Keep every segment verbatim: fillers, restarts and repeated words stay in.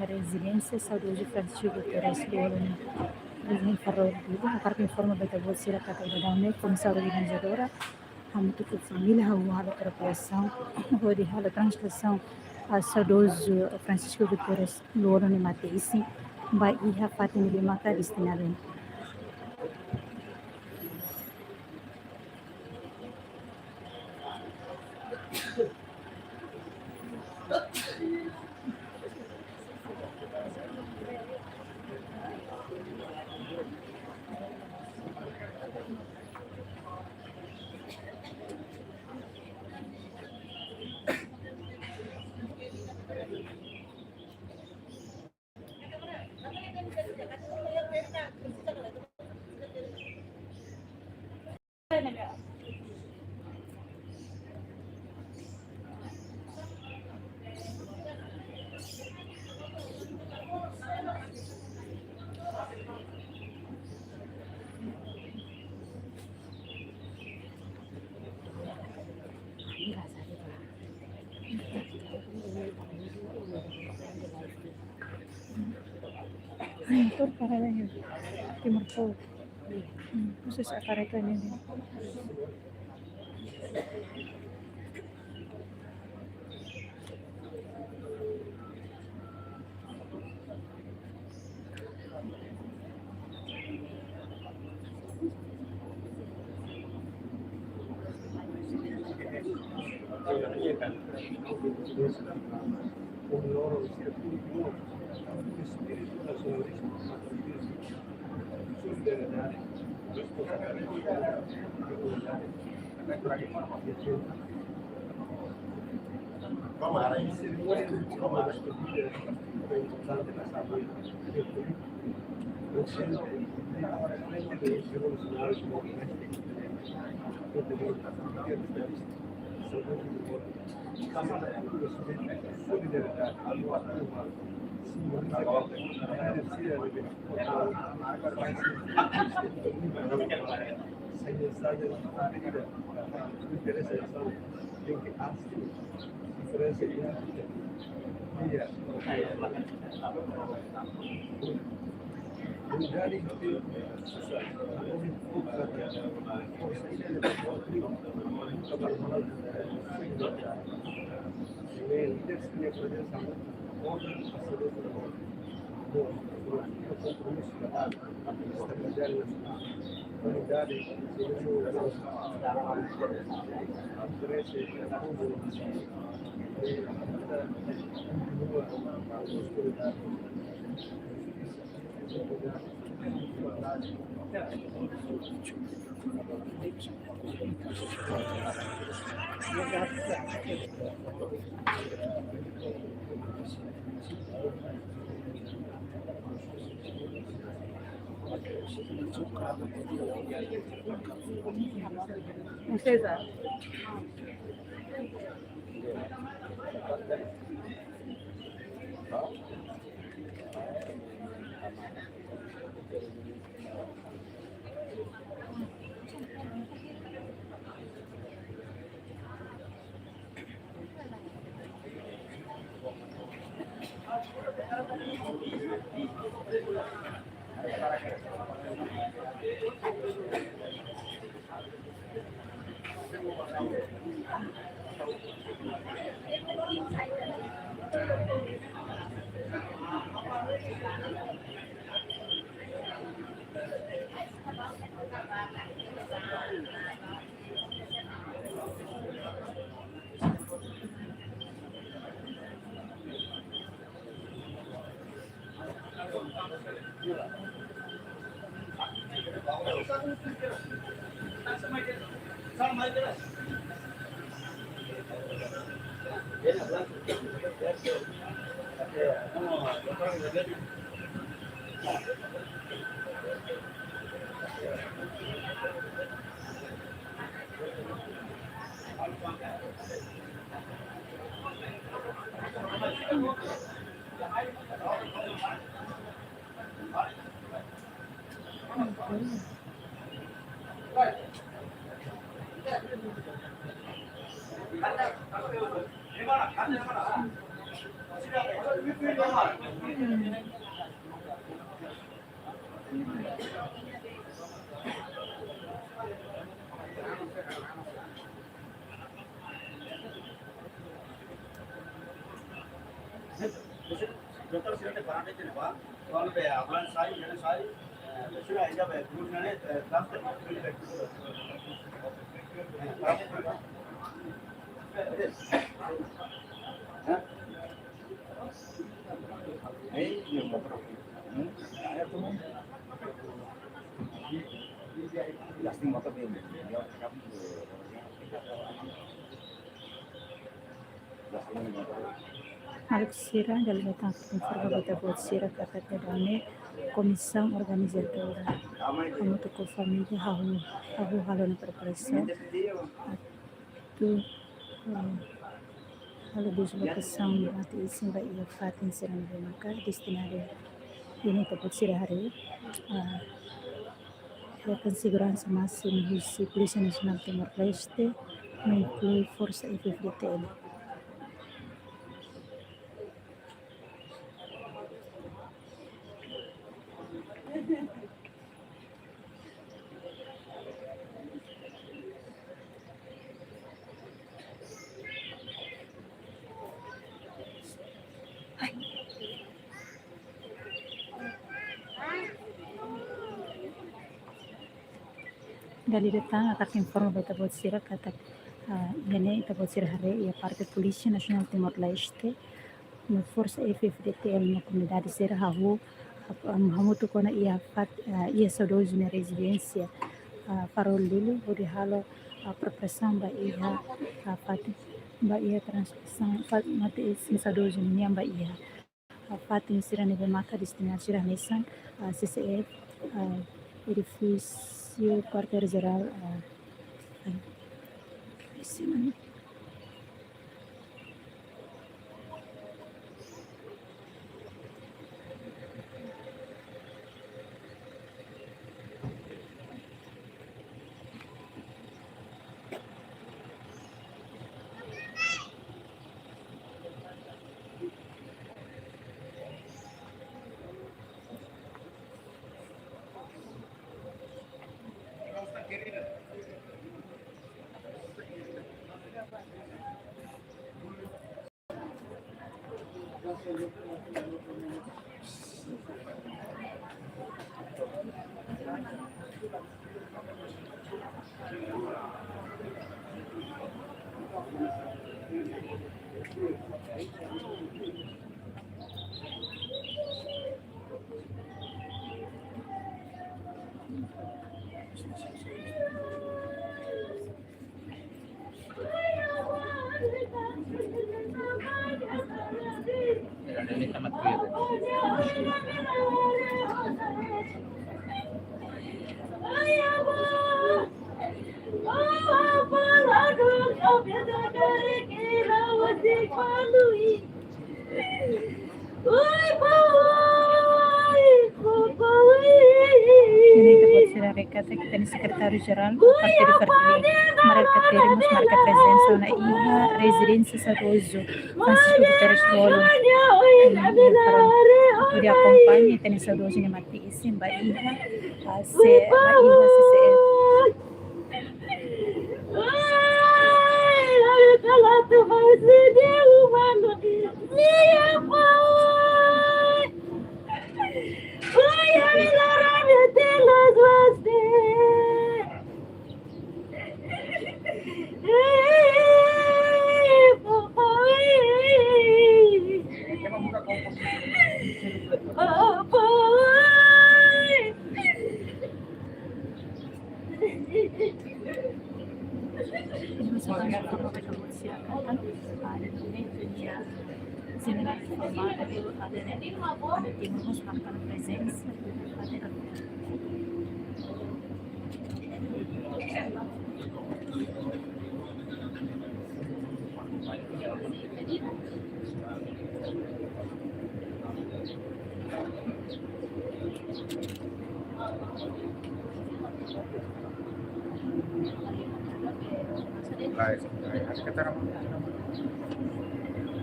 Rezidénsia saudozu Francisco Guterres Lú-Olo nian. Rezidénsia Farol Dili, hakarak informa ba ita-boot sira katak dadaun ne'e komisaun organizadora hamutuk ho família hahú halo preparasaun hodi halo translasaun saudozu Francisco Guterres Lú-Olo nia mate-isin ba iha fatin ne'ebé maka destinadu. Ai, tur karena ini. Timur Laut. Hmm, khusus akareka ini. Princesa. Maluk sira, dala ida tan ha'u informa ba ita-boot sira katak iha ne'e komisaun organizadora hamutuk ho família hahú, hahú halo ona preparasaun atu, eh, halo deslokasaun mate-isin ba iha fatin sira ne'ebé maka destinadu. Ida-ne'e ita-boot sira haree, eh, hetan seguransa másimu husi Polísia Nasionál Timor-Leste, no inklui Forsa F-FDTL. Dala ida tan ha'u informa ba ita-boot sira katak, ah, iha ne'e ita-boot sira haree iha parte Polísia Nasionál Timor-Leste no Forsa F-FDTL no komunidade sira hahú, ah, hamutuk ona iha fat-, ah, iha saudozu nia rezidénsia, ah, Farol Lili, hodi halo, ah, preparasaun ba iha, ah, fatin, ba iha transferénsia, fat-, mate-isin saudozu nian ba iha, ah, fatin sira ne'ebé maka destinadu sira hanesan, ah, C C F, ah, edifísiu kuartél jerál, ah, ai, isi mana? Ita-boot sira haree katak ita-nia sekretáriu jerál Partidu Fertilin, Mara Alkatiri, mós marka prezensa ona iha rezidénsia saudozu Francisco Guterres Lú, iha Farol, hodi akompaña ita-nia saudozu nia mate-isin ba iha, ah, se-, ba iha C C F.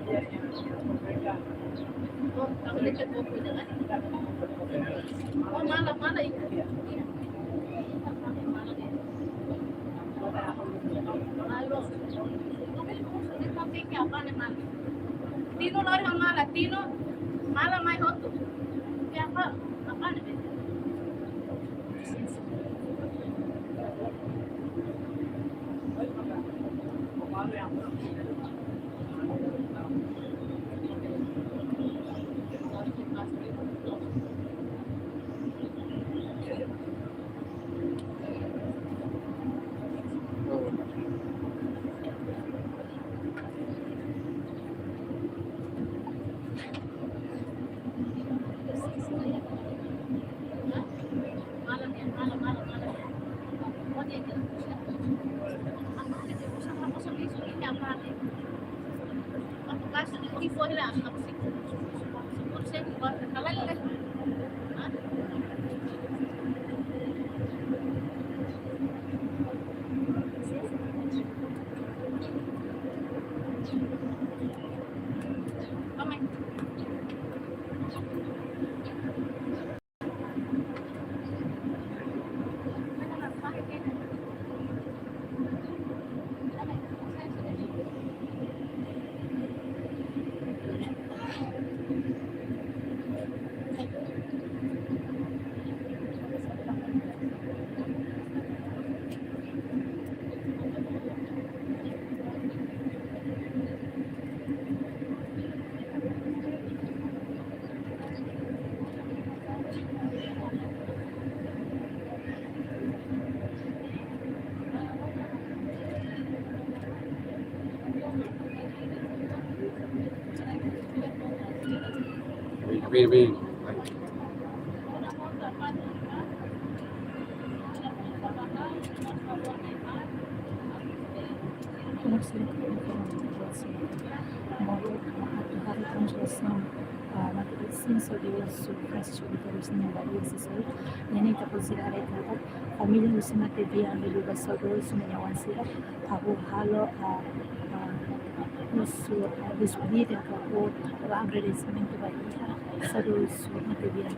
Oh, mala, mala itu. Tino lori ho mala, Tino, mala mai hotu. Ke apa? Apa ne'e? Bin, bin, bin. Koneksión komunikasi. Malu, atu halo translasaun, ah, mak ita sei só de su festival terus nem ba isi só. Ne'e ita konsidera katak família husi mate bian liuliu ba saudozu nia oan sira, ha'u halo, ah, ah, husu, ah, despedida ka ou agradesimentu ba iha saudozu mate bian.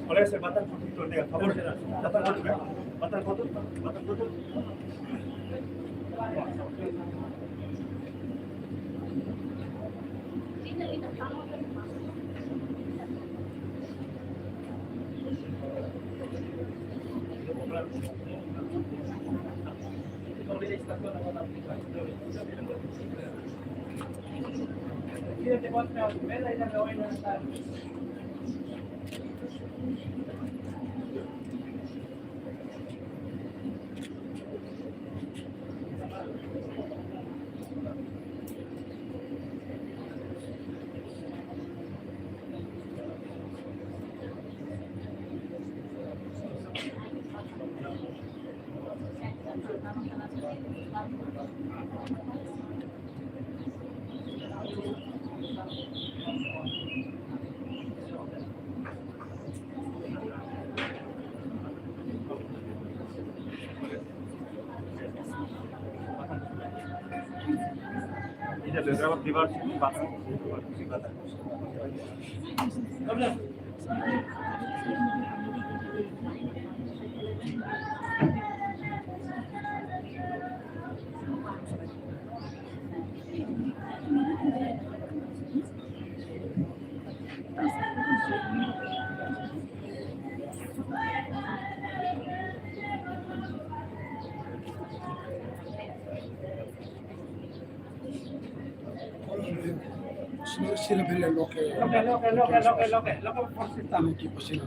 Oleh saya batal foto itu, dia favor, batal foto, batal foto, batal foto. Señór, sira bele loke. Loke, loke, loke, loke, loke, loke, por si está. Ekipa sira.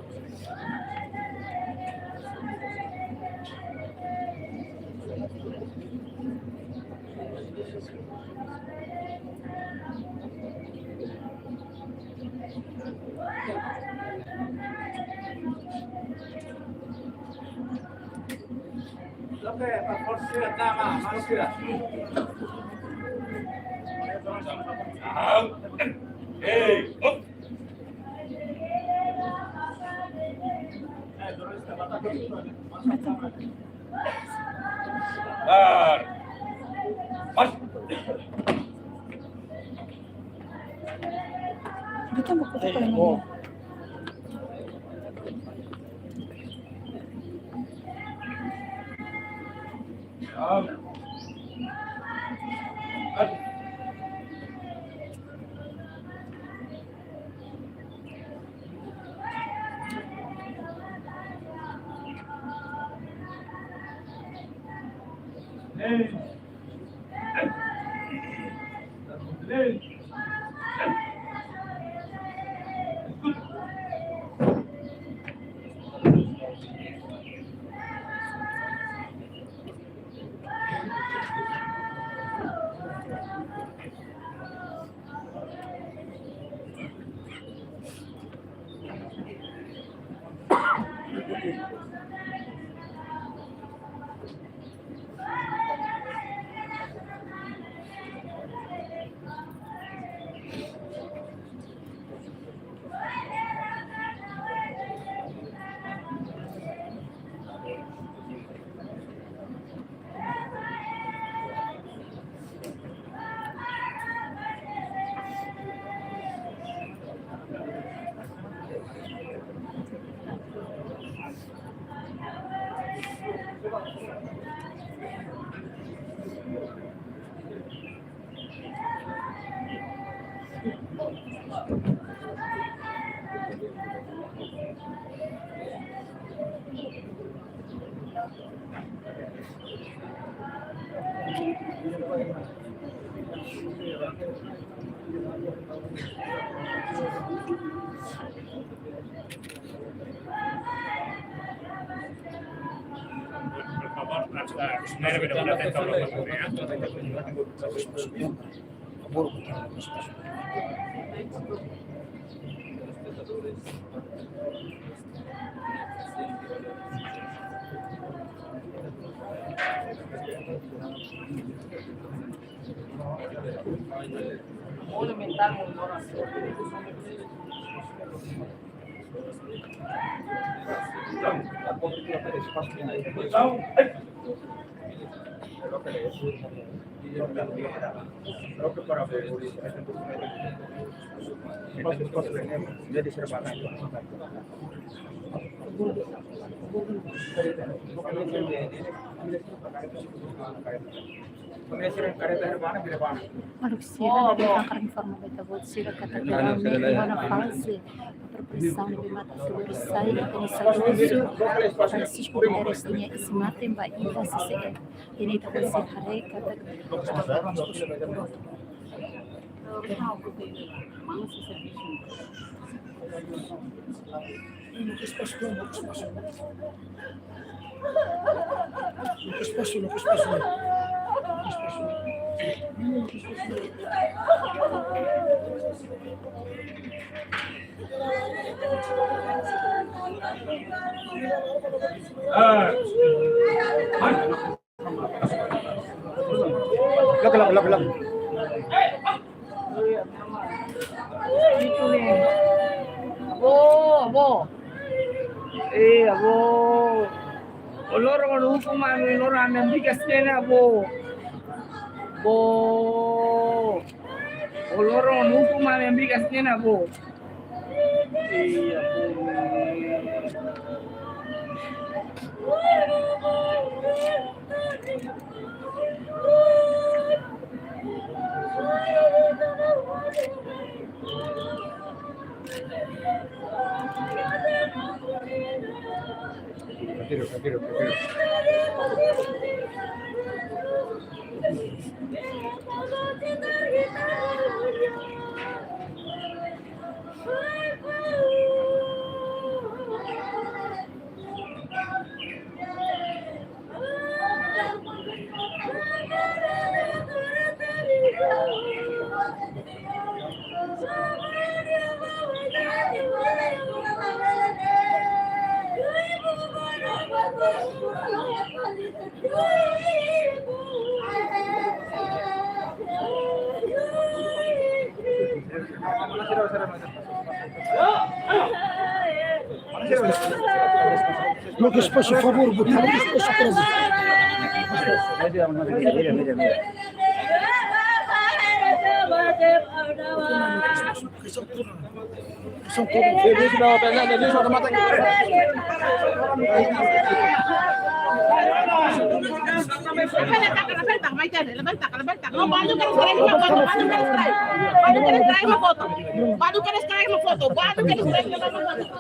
Bar. Pas. Kita mau ke mana? Por favor, hasta primero que lo maten, todo lo que vea. Maluk sira, ha'u hakarak informa ba ita-boot sira katak durante iha ona faze preparasaun ne'ebé matan sira sai, ita-nia saudozu Francisco Guterres nia eis-mate ba ita C C F. Ida-ne'e ita-boot sira haree katak Loke, loke, loke, loke. Avó, avó. Eh, avó. Ó loron, ó loron, ó loron, ami-nia bigas tiene, avó. Avó. Ó loron, ó loron, ami-nia bigas tiene, avó. Loke espasu, favór, bota loke espasu para mim.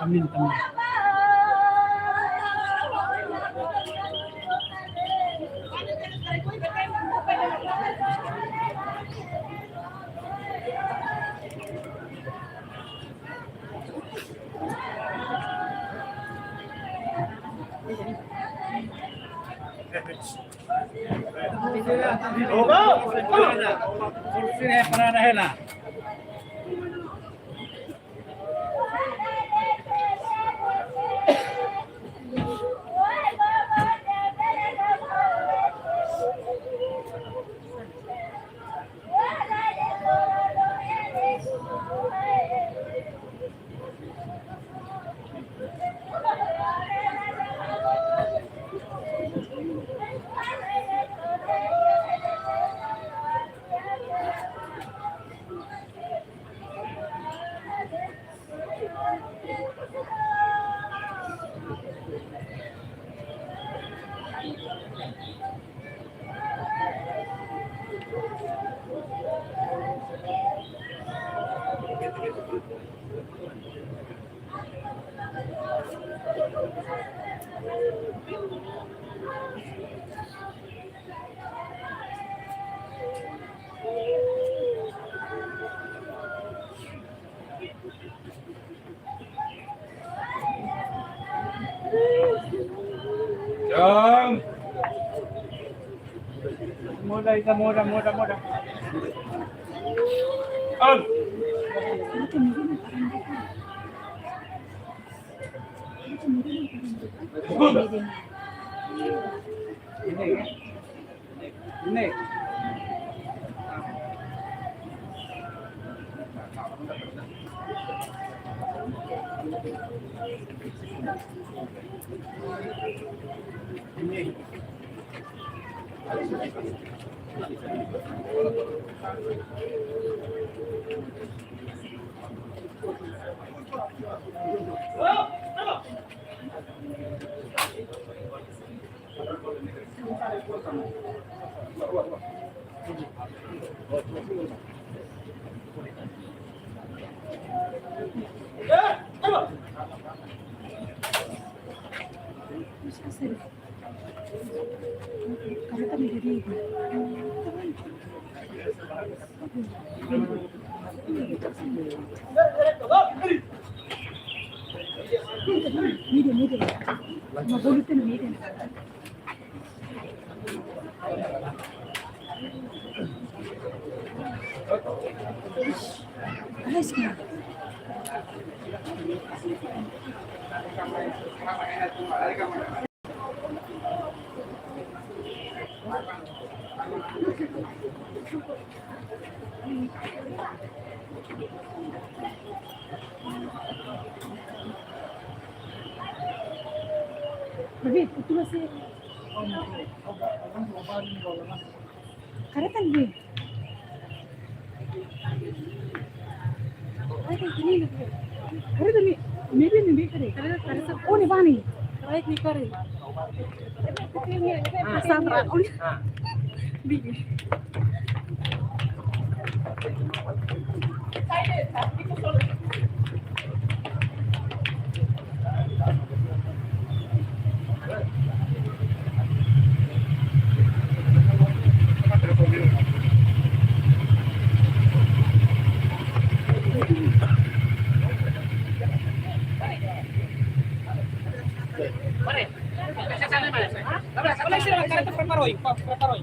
Amin, amin. Jang. Muda, ita muda, muda, muda. An. Escuta. Ini. Media, media. Uma bolita no media. Ai, senhora. Bebé, tu masih. Kareta, bebé. Kareta, bebé. Bebé, bebé, kareta. Kareta, kareta. Oh, ne'ebá ne'e. Baik, ni kareta. Ah, sabra. Bigi. Prepara oi, prepara oi,